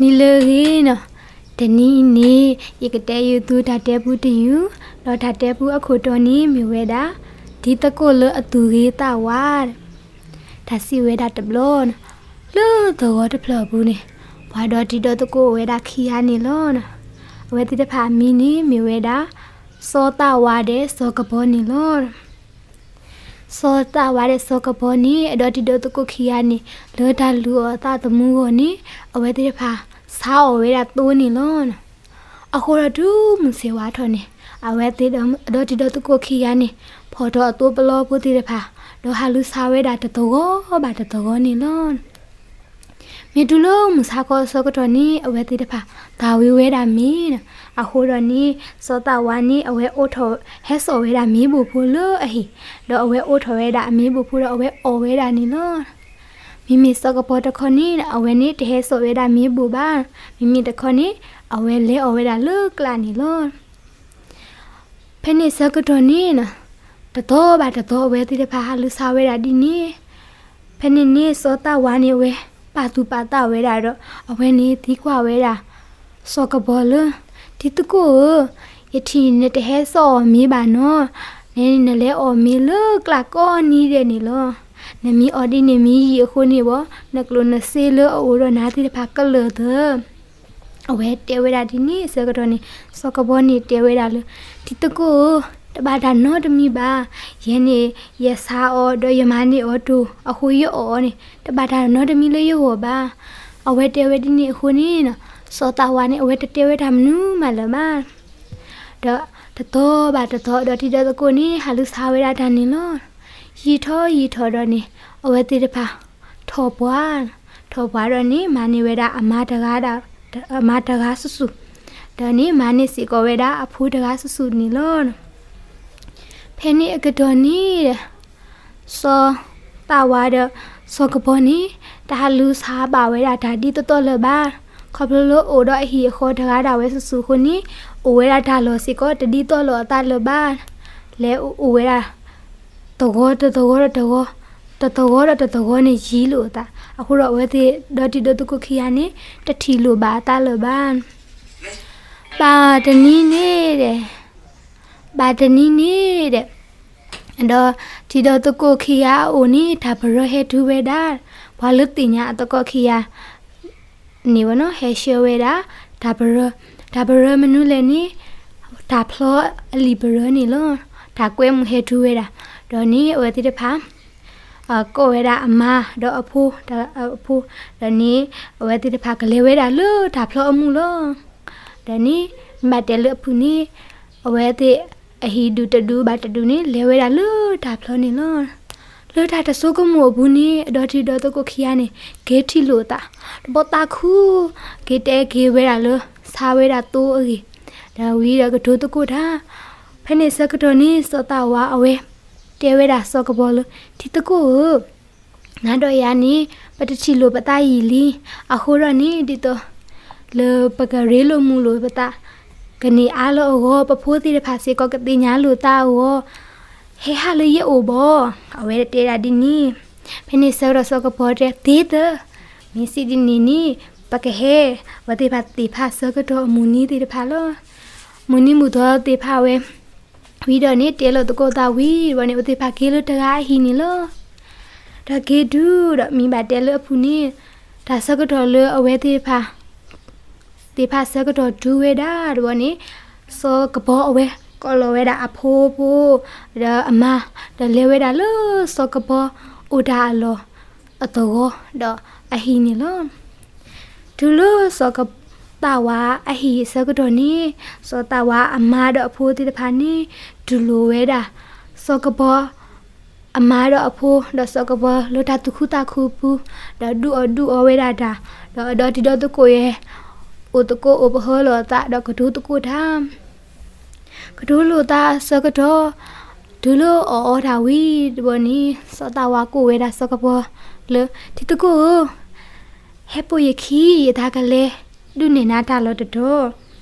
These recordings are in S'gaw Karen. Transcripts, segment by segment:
နံၤလၢအဂ့ၤနီၤ, တနံၤအံၤန့ၣ် ယကတဲယုာ်သုတၢ်တဲပူတယုာ်, ဒီးတၢ်တဲပူအခိၣ်တီန့ၣ်မ့ၢ်ဝဲဒၣ် တံၤသကိးလၢအသူၣ်ဂ့ၤသးဝါ. တၢ်စံးဝဲဒၣ်တဘျီ, လၢသဝီတဖျၢၣ်အပူၤန့ၣ် ပှၤဒီတံၤဒီသကိးအိၣ်ဝဲဒၣ်ခံဂၤန့ၣ်လီၤ. အဝဲသ့ၣ်တဖၣ်အမံၤန့ၣ်မ့ၢ်ဝဲဒၣ် စီၤသးဝါဒီးစီၤကပီၤန့ၣ်လီၤ. စီၤသးဝါဒီးစီၤကပီၤန့ၣ် အဒီတံၤဒီသကိးခံဂၤန့ၣ် လၢတၢ်လူၤအီၣ်အသးသမူအဂီၢ်န့ၣ် အဝဲသ့ၣ်တဖၣ်ဆါအီၣ်ဝဲဒၣ်သိန့ၣ်လီၤ. အဃိဒီးတုၤမုၢ်ဆ့ၣ်ဝါထီၣ်န့ၣ် အဝဲသ့ၣ်ဒီတံၤဒီသကိးခံဂၤန့ၣ် ဖီၣ်ထီၣ်အသိပလီဖိသ့ၣ်တဖၣ် ဒီးဟးလူၤဆါဝဲဒၣ်တသဝီဘၣ်တသဝီန့ၣ်လီၤ. မ့ၢ်တုၤလၢမုၢ်ဆါခီအဆၢကတီၢ်န့ၣ် အဝဲသ့ၣ်တဖၣ်သၣ်ဝံၤဝဲဒၣ်မ့ၤ, အဃိဒီးန့ၣ် စီၤသးဝါန့ၣ် အဝဲအိးထီၣ်ဟဲစိာ်ဝဲဒၣ်မ့ၤဘိၣ်ဖိလၢအဟံၣ်, ဒီးအဝဲအိးထီၣ်ဝဲဒၣ်အမ့ၤဘိၣ်ဖိဒီးအဝဲအီၣ်ဝဲဒၣ်န့ၣ်လီၤ. မ့မ့ၢ်စီၤကပီၤတခီန့ၣ် အဝဲန့ၣ်တဟဲစိာ်ဝဲဒၣ်မ့ၤဘိၣ်ဘၣ်, မ့မ့ၢ်တခီန့ၣ် အဝဲလဲၤအီၣ်ဝဲဒၣ်လၢကျးန့ၣ်လီၤ. ဖဲန့ၣ်ဆၢကတီၢ်န့ၣ် တသီဘၣ်တသီအဝဲသ့ၣ်တဖၣ်ဟးလူၤဆါဝဲဒၣ်ဒ်န့ၣ်, ဖဲန့ၣ်န့ၣ် စီၤသးဝါန့ၣ် အဝဲပာ်သူၣ်ပာ်သးဝဲဒၣ်ဒီး အဝဲန့ၣ်သံကွၢ်ဝဲဒၣ် စီၤကပီၤလၢ တံၤသကိးဧၢ, ယထံၣ်နတဟဲစိာ်အီၣ်မ့ၤဘၣ်နီၤ, နလဲၤအီၣ်မ့ၤလၢကျးကိးနံၤဒဲးန့ၣ်လီၤ. နမ့ၢ်အီၣ်ဒ်န့ၣ်မ့ၢ်ယံာ်အဃိန့ၣ်ဘၣ် နကျိၣ်နစ့လၢအအိၣ်ဒီးနၤသ့ၣ်တဖၣ်ကလၢာ်သၢ အဝဲတဲဝဲဒၣ်ဒ်န့ၣ်ဆၢကတီၢ်န့ၣ် စီၤကပီၤန့ၣ်တဲဝဲဒၣ်လၢ တံၤသကိးဧၢ, တဘၣ်တၢ်နီတမံၤဘၣ်, ယဲန့ၣ် ယဆါအီၤဒီးယမၤန့ၢ်အီၤတိၢ်အဃိယအီၣ်အီၤန့ၣ် တဘၣ်တၢ်နီတမံၤလၢယဂီၢ်ဘၣ်. အဝဲတဲဝဲဒ်န့ၣ်အဃိန့ၣ် စီၤသးဝါန့ၣ် အဝဲတတဲဝဲတၢ်မနုၤမးလၢၤဘၣ်. ဒီးတသီဘၣ်တသီ ဒီတံၤဒီသကိးန့ၣ် ဟးလူၤဆါဝဲဒၣ်တၢ်န့ၣ်လီၤ. ယံာ်ထီၣ်ယံာ်ထီၣ်ဒီးန့ၣ် အဝဲသ့ၣ်တဖၣ် ထီၣ်ပှၢ်, ထီၣ်ပှၢ်ဒီးန့ၣ် မၤန့ၢ်ဝဲဒၣ်အမါတဂၤဒီး အမါတဂၤဆူၣ်ဆူၣ်, ဒီးန့ၣ် မၤန့ၢ်စ့ၢ်ကီးဝဲဒၣ်အဖိတဂၤဆူၣ်ဆူၣ်န့ၣ်လီၤ. ဖဲန့ၣ်အကတီၢ်န့ၣ် စီၤသးဝါဒီးစီၤကပီၤန့ၣ် တဟးလူၤဆါဘၣ်ဝဲဒၣ်တၢ်ဒ်သိးသိးလၢၤဘၣ်. ခီဖျိလၢအိၣ်ဒီးအဟံၣ်အဃီတဂၤဒၣ်ဝဲဆူၣ်ဆူၣ်အဃိန့ၣ် အိၣ်ဝဲဒၣ်တၢ်လီၢ်စ့ၢ်ကီးတဒ်သိးလိာ်အသးလၢၤဘၣ်. လဲၤအိၣ်ဝဲဒၣ် သဝီတသဝီဒီးတသဝီ, တသဝီဒီးတသဝီန့ၣ်ယံၤလိာ်အသး, အဃိဒီးအဝဲသ့ၣ်ဒီတံၤဒီသကိးခံဂၤန့ၣ် တထံၣ်လိာ်ဘၣ်အသးလၢၤဘၣ်. ဘၣ်တနံၤန့ၣ်ဒီး ဘၣ်တနံၤန့ၣ်ဒီး ဒီးတံၤဒီသကိးခံဂၤအအိၣ်န့ၣ် တၢ်ပရၢဟဲတုၤဝဲဒၣ်, ပှၤလၢသ့ၣ်ညါအသကိးခံဂၤ န့ၣ်ဝဲနီၤ ဟဲဆှၢဝဲဒၣ် တၢ်ပရၢ, တၢ်ပရၢမနုၤလဲၣ်န့ၣ် တၢ်ဖျီအလံာ်ပရၢန့ၣ်လီၤ. တၢ်ကွဲမုာ်ဟဲတုၤဝဲဒၣ်, ဒီးန့ၣ်အဝဲသ့ၣ်တဖၣ် ကိးဝဲဒၣ်အမါဒီးအဖိ, အဖိ, ဒီးန့ၣ် အဝဲသ့ၣ်တဖၣ်ကလဲၤဝဲဒၣ်လၢတၢ်ဖျီအမူးလီၤ. ဒီးန့ၣ် မ့ၢ်ဘၣ်တဲလၢအဖုၣ်န့ၣ် အဝဲသ့ၣ်အဟံၣ်ဒူၣ်တဒူၣ်ဘၣ်တဒူၣ်န့ၣ် လဲၤဝဲဒၣ်လၢတၢ်ဖျီန့ၣ်လီၤ. လၢတၢ်တဆိကမိၣ်အပူၤန့ၣ် အဒီတံၤဒီသကိးခံဂၤန့ၣ် က့ၤထံၣ်လိာ်သး, တဘီသးခု က့ၤတဲက့ၤဝဲဒၣ်လၢ ဆါဝဲဒၣ်သိအဂ့ၢ်, ဒီးဝံၤဒီးကတိၤသကိးတၢ်, ဖဲန့ၣ်ဆၢကတီၢ်န့ၣ် စီၤသးဝါအဝဲ တဲဝဲဒၣ်စီၤကပီၤလၢ တံၤသကိးဧၢ နၤဒီးယၤန့ၣ် ပတထံၣ်လိာ်ပသးယံာ်လံ, အဃိဒီးန့ၣ် ဒ်သိးလၢပကရ့လိာ်မုာ်လိာ်ပသး ကန့ၢ်အါလၢအဂီၢ် ပဖိသ့ၣ်တဖၣ်စ့ၢ်ကီးကသ့ၣ်ညါလိာ်သးအဂီၢ် ဟဲဟးလၢယအိၣ်ဘၣ်, အဝဲတဲဒၣ်ဒ်န့ၣ်. ဖဲန့ၣ်ဆၢကတီၢ်စီၤကပီၤတဲသ့သၢ, မ့ၢ်စံးဒ်န့ၣ်န့ၣ် ပကဟဲ, အဝဲသ့ၣ်တဖၣ်သ့ၣ်ဖးဆၢကတီၢ်အမုၢ်နံၤသ့ၣ်တဖၣ်လီၤ. မုၢ်နံၤမုၢ်သီသ့ၣ်ဖးဝဲ ဝံၤဒီးန့ၣ် တဲလိာ်သကိးသးဝံၤဒီးန့ၣ် အဝဲသ့ၣ်တဖၣ်က့ၤလၢတဂၤအဟံၣ်န့ၣ်လီၤ. ဒီးက့ၤတုၤဒီးမ့ၢ်ဘၣ်တဲလၢအဖုၣ်န့ၣ် တၢ်ဆၢကတီၢ်လၢအဝဲသ့ၣ်တဖၣ် သ့ၣ်ဖးဆၢကတီၢ်တုၤဝဲဒၣ်တဘျီန့ၣ် စီၤကပီၤအဝဲ ကိးလီၤဝဲဒၣ်အဖိဖိ ဒီးအမါ ဒီးလဲၤဝဲဒၣ်လၢစီၤကပီၤအိၣ်တၢ်အလီၢ်အသဝီဒီးအဟံၣ်န့ၣ်လီၤ. တုၤလၢစီၤက သးဝါအဟံၣ်အဆၢကတီၢ်န့ၣ် စီၤသးဝါအမါဒီးအဖိသ့ၣ်တဖၣ်န့ၣ် တူၢ်လိာ်ဝဲဒၣ် စီၤကပီၤအမါဒီးအဖိ ဒီးစီၤကပီၤလၢတၢ်သူၣ်ခုသးခုအပူၤ ဒီးဒုးအီၣ်ဒုးအီဝဲဒၣ်တၢ် ဒီးအဒီတံၤဒီသကိးယဲၢ် အိၣ်သကိးအိၣ်ပဟၢလိာ်အသး ဒီးကတိၤသကိးတၢ် ကတိၤလိာ်သးအဆၢကတီၢ် တုၤလၢအီၣ်အီတၢ်ဝံၤတဘျီန့ၣ် စီၤသးဝါကိးဝဲဒၣ်စီၤကပီၤလၢ တံၤသကိးဧၢ, ဟဲပိာ်ယခံ ယသးကလဲၤဒုးနဲၣ်နၤတၢ်လီၢ်တတီၤ.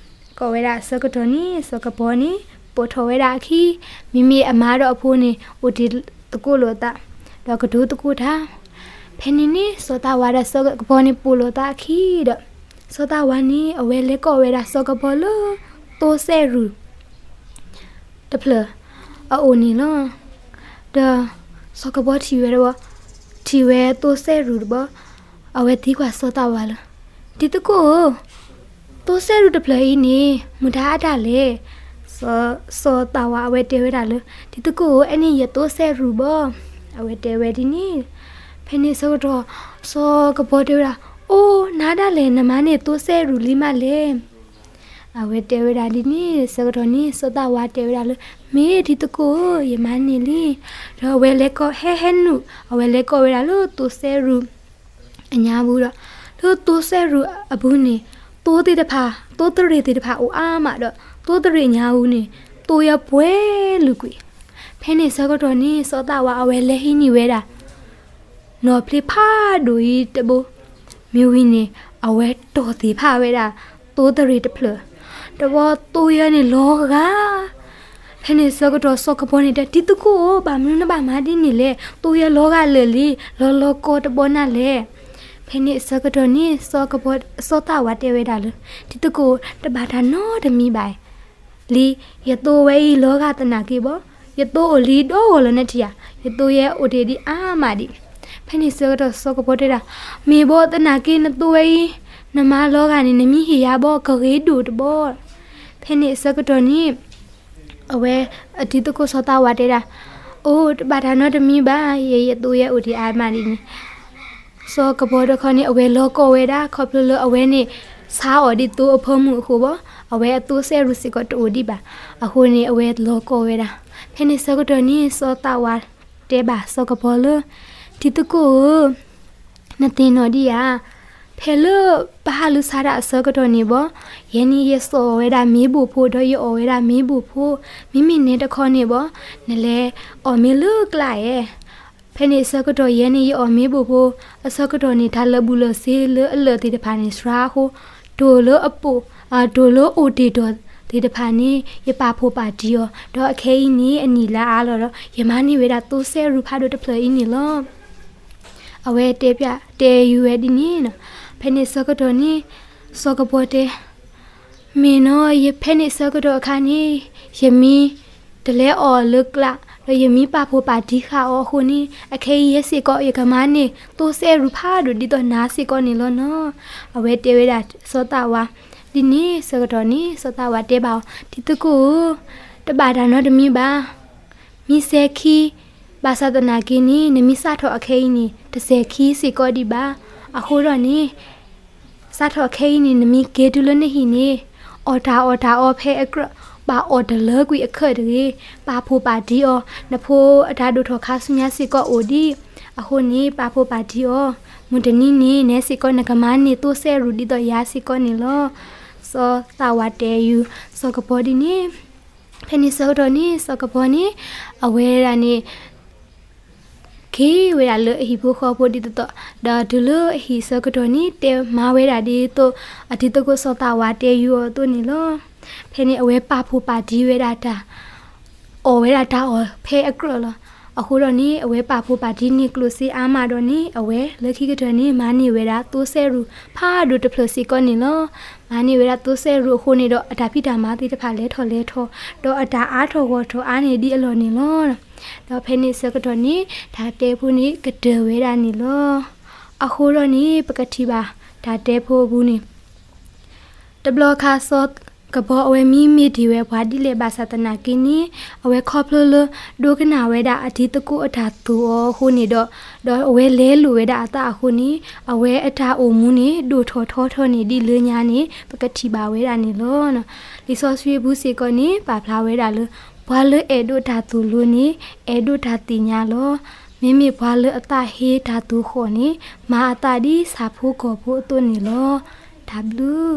ကိးဝဲဒၣ်အဆၢကတီၢ်န့ၣ် စီၤကပီၤန့ၣ် ပိာ်ထီၣ်ဝဲဒၣ်အခံ, မ့မ့ၢ်အမါဒီးအဖိန့ၣ် အိၣ်တ့ၢ်သကိးလိာ်သး ဒီးကတိၤသကိးတၢ်. ဖဲန့ၣ်န့ၣ် စီၤသးဝါဒီးစီၤကပီၤန့ၣ် ပိာ်လိာ်သးအခံဒီး စီၤသးဝါန့ၣ် အဝဲလဲၤကိးဝဲဒၣ်စီၤကပီၤလၢ သိစဲၣ်ရူၤ တဖျၢၣ်အအိၣ်န့ၣ်လီၤ. ဒီးစီၤကပီၤထံၣ်ဝဲတဘျီ, ထံၣ်ဝဲသိစဲၣ်ရူၤတဘျီ, အဝဲသံကွၢ်စီၤသးဝါလၢ တံၤသကိးဧၢ, သိစဲၣ်ရူၤတဖျၢၣ်အံၤန့ၣ် မတၤအတၢ်လဲၣ်. စီၤသးဝါအဝဲတဲဝဲဒၣ်လၢ တံၤသကိးဧၢ, အဲန့ၣ်ယသိစဲၣ်ရူၤဘၣ်. အဝဲတဲဝဲဒ်န့ၣ်. ဖဲန့ၣ်ဆၢကတီၢ် စီၤကပီၤတဲဝဲဒၣ်, အိၣ် နၤဒၣ်လဲာ် နမၤန့ၢ်သိစဲၣ်ရူၤလံမးလဲၣ်. အဝဲတဲဝဲဒၣ်ဒ်န့ၣ်ဆၢကတီၢ်န့ၣ် စီၤသးဝါတဲဝဲဒၣ်လၢ မ့ၢ်တံၤသကိးဧၢ, ယမၤန့ၢ်လံ. ဒီးအဝဲလဲၤကိးဟဲဟဲနုာ်, အဝဲလဲၤကိးဝဲဒၣ်လၢသိစဲၣ်ရူၤ အညါပူၤဒီး လၢသိစဲၣ်ရူၤအပူၤန့ၣ် သိသ့ၣ်တဖၣ်, သိသရ့ၤသ့ၣ်တဖၣ်အိၣ်အါမးဒီး သိသရ့ၤညါပူၤန့ၣ် သိယဲၢ်ပှဲၤလုာ်ကွံာ်. ဖဲန့ၣ်ဆၢကတီၢ်န့ၣ် စီၤသးဝါအဝဲလဲၤဟံးန့ၢ်ဝဲဒၣ် နီၣ်ဖျ့ဖးဒိၣ်အံၤတဘိ, မ့ၢ်ဝံၤန့ၣ် အဝဲတီၢ်သ့ၣ်ဖးဝဲဒၣ် သိသရ့ၤတဖျၢၣ်, တဘျီသိယဲၢ်န့ၣ်လီၤဂာ်. ဖဲန့ၣ်ဆၢကတီၢ်စီၤကပီၤန့ၣ်တဲ တံၤသကိးဧၢ, ဘၣ်မနုၤနဘၣ်မၤဒ်န့ၣ်လဲၣ်, သိယဲၢ်လီၤဂာ်လၢာ်လံ, လီၤလီၤကီတဘျီနၤလဲၣ်. ဖဲန့ၣ်ဆၢကတီၢ်န့ၣ် စီၤကပီၤ, စီၤသးဝါတဲဝဲဒၣ်လၢ တံၤသကိး တဘၣ်တၢ်နီတမံၤဘၣ် လံ, ယသိဝဲအံၤလီၤဂာ်သနာ်က့ဘၣ်, ယသိအိၣ်လံဒီဂီၢ်လၢနထံၣ်ဧါ, ယသိယဲၢ်အိၣ်တ့ၢ်ဒံးအါမးဒံး. ဖဲန့ၣ်ဆၢကတီၢ်စီၤကပီၤတဲဒၣ်, မ့ၢ်ဘၣ်သနာ်က့နသိဝဲအံၤ နမါလီၤဂာ်န့ၣ် နမ့ၢ်ဟ့ၣ်ယၤဘၣ် ကဂ့ၤဒိၣ်တဘျီ. ဖဲန့ၣ်ဆၢကတီၢ်န့ၣ် အဝဲ အတံၤသကိးစီၤသးဝါတဲဒၣ်, အိၣ် တဘၣ်တၢ်နီတမံၤဘၣ်, ယသိယဲၢ်အိၣ်တ့ၢ်အါမးဒံးန့ၣ် စီၤကပီၤတခီန့ၣ် အဝဲလီၤကီဝဲဒၣ် ခီဖျိလၢအဝဲန့ၣ် ဆါအီၤဒ်သိအဖၢမုၢ်အဃိဘၣ်, အဝဲအသိစဲၣ်ရူၤစ့ၢ်ကီးတအိၣ်ဒံးဘၣ်. အဃိန့ၣ် အဝဲလီၤကီဝဲဒၣ်. ဖဲန့ၣ်ဆၢကတီၢ်န့ၣ် စီၤသးဝါတဲဘၣ်စီၤကပီၤလၢ တံၤသကိးဧၢ, နသ့ၣ်နီၣ်ဒံးဧါ, ဖဲလၢပဟးလူၤဆါတၢ်အဆၢကတီၢ်န့ၣ်ဘၣ်, ယဲန့ၣ်ယစိာ်ဝဲဒၣ်မ့ၢ်ဘိၣ်ဖိ ဒီးယအီၣ်ဝဲဒၣ်မ့ၢ်ဘိၣ်ဖိ, မ့မ့ၢ်နဲတခီန့ၣ်ဘၣ်, နလဲၤအီၣ်မ့ၢ်လၢကျးဧါ. ဖဲန့ၣ်အဆၢကတီၢ်ယဲန့ၣ် ယအီၣ်မ့ၢ်ဘိၣ်ဖိအဆၢကတီၢ်န့ၣ် တၢ်လၢာ်ဘူၣ်လၢာ်စ့လၢအလၢာ်သ့ၣ်တဖၣ်န့ၣ် စှၤအဃိ, တိၢ်လၢအပိာ်, တိၢ်လၢအိၣ်တ့ၢ်တီၢ်သ့ၣ်တဖၣ်န့ၣ် ယပာ်ဖှိၣ်ပာ်တံၢ်အီၤ, ဒီးအခဲအံၤန့ၣ် အနံၣ်လါအါလီၤဒီး ယမၤန့ၢ်ဝဲဒၣ်သိစဲၣ်ရူၤဖးဒိၣ်တဖျၢၣ်အံၤန့ၣ်လီၤ. အဝဲတဲပၠးတဲယုာ်ဝဲဒ်န့ၣ်. ဖဲန့ၣ်ဆၢကတီၢ်န့ၣ် စီၤကပီၤတဲ မ့ၢ်နီၤ, ယဖဲန့ၣ်ဆၢကတီၢ်အခါန့ၣ် ယမ့ၢ်တလဲၤအီၣ်လၢကျး, ဒီးယမ့ၢ်ပာ်ဖှိၣ်ပာ်တံၢ်ဃာ်အီၤအဃိန့ၣ် အခဲအံၤယဲစ့ၢ်ကီး ယကမၤန့ၢ်သိစဲၣ်ရူၤဖးဒိၣ်ဒ်သိးနၤစ့ၢ်ကီးန့ၣ်လီၤနီၤ. အဝဲတဲဝဲဒၣ်စီၤသးဝါဒ်န့ၣ်ဆၢကတီၢ်န့ၣ် စီၤသးဝါတဲဘၣ်အီၤ, တံၤသကိးဧၢ, တဘၣ်တၢ်နီတမံၤဘၣ်. မ့ၢ်စဲၤခံ ဘၣ်ဆၣ်သနာ်က့န့ၣ် နမ့ၢ်စးထီၣ်အခဲအံၤန့ၣ် တစဲၤခံစ့ၢ်ကီးဒံးဘၣ်. အဃိဒီးန့ၣ် စးထီၣ်အခဲအံၤန့ၣ် နမ့ၢ်က့ၤတုၤလၢနဟံၣ်န့ၣ် အီၣ်တၢ်အီၣ်တၢ်အီဖဲအကြၢး, ဘၣ်အီၣ်တလၢကွံာ်အခၢးတဂ့ၤ. ပာ်ဖှိၣ်ပာ်တံၢ်အီၤ, နဖိအတၢ်ဒိၣ်ထီၣ်ခါဆူညါစ့ၢ်ကီးအိၣ်ဒံး. အဃိန့ၣ် ပာ်ဖှိၣ်ပာ်တံၢ်အီၤ, မုၢ်တနံၤန့ၣ် နဲစ့ၢ်ကီးနကမၤန့ၢ်သိစဲၣ်ရူၤဒ်သိးယၤစ့ၢ်ကီးန့ၣ်လီၤ. စီၤသးဝါတဲယူၤစီၤကပီၤဒ်န့ၣ်. ဖဲန့ၣ်ဆၢကတီၢ်န့ၣ် စီၤကပီၤန့ၣ် အဝဲဒၣ်န့ၣ် က့ၤဝဲဒၣ်လၢအဟံၣ်ဖိဃီဖိဒ်သိးသိး, ဒီးတုၤလၢအဟံၣ်ဆၢကတီၢ်န့ၣ် တဲမၤဝဲဒၣ်ဒ်သိး အတံၤသကိးစီၤသးဝါတဲယူၤအီၤအသိးန့ၣ်လီၤ. ဖဲန့ၣ်အဝဲပာ်ဖှိၣ်ပာ်တံၢ်ဝဲဒၣ်တၢ် အီၣ်ဝဲဒၣ်တၢ်အီၣ်ဖဲအကြၢးလီၤ. အဃိဒီးန့ၣ် အဝဲပာ်ဖှိၣ်ပာ်တံၢ်န့ၢ်ကျိၣ်စ့အါမးဒီးန့ၣ် အဝဲလၢခံကတၢၢ်န့ၣ် မၤန့ၢ်ဝဲဒၣ်သိစဲၣ်ရူၤဖးဒိၣ်တဖျၢၣ်စ့ၢ်ကီးန့ၣ်လီၤ. မၤန့ၢ်ဝဲဒၣ်သိစဲၣ်ရူၤအဃိန့ၣ်ဒီး အတၢ်ဖံးတၢ်မၤသ့ၣ်တဖၣ်လဲၤထီၣ်လဲၤထီၣ်, ဒီးအတၢ်အါထီၣ်ဂီၢ်ထီၣ်အါန့ၢ်ဒံးအလီၢ်န့ၣ်လီၤ. ဒီးဖဲန့ၣ်ဆၢကတီၢ်န့ၣ် တၢ်တဲဖိန့ၣ်ကတၢၢ်ဝဲဒၣ်န့ၣ်လီၤ. အဃိဒီးန့ၣ် ပကထံၣ်ဘၣ်တၢ်တဲဖိအပူၤန့ၣ် တဘျီခါစီၤကပီၤအဝဲမံမ့ၢ်တ့ၢ်ဝဲပှၤဒ်လဲၣ်ဘၣ်ဆၣ်သနာ်က့န့ၣ် အဝဲခီဖျိလၢဒိကနၣ်ဝဲဒၣ်အတံၤသကိးအတၢ်သိၣ်အီၤအဃိန့ၣ်ဒီး ဒီးအဝဲလဲလိာ်ဝဲဒၣ်အသးအဃိန့ၣ် အဝဲအတၢ်အိၣ်မူန့ၣ် ဒိၣ်ထီၣ်ထီထီၣ်န့ၢ်ဒံးလၢညါန့ၣ် ပကထံၣ်ဘၣ်ဝဲဒၣ်န့ၣ်လီၤ. လံာ်စီဆှံအပူၤစ့ၢ်ကီးန့ၣ် ပာ်ဖျါဝဲဒၣ်လၢ ပှၤလၢအဲၣ်ဒိးတၢ်သိၣ်လိန့ၣ် အဲၣ်ဒိးတၢ်သ့ၣ်ညါလီၤ. မ့မ့ၢ်ပှၤလၢအသးဟ့တၢ်သိၣ်ဃီၣ်န့ၣ် မၤအသးဒ်ဆၣ်ဖိကီၢ်ဖိအသိးန့ၣ်လီၤ. တၢ်ဘျုး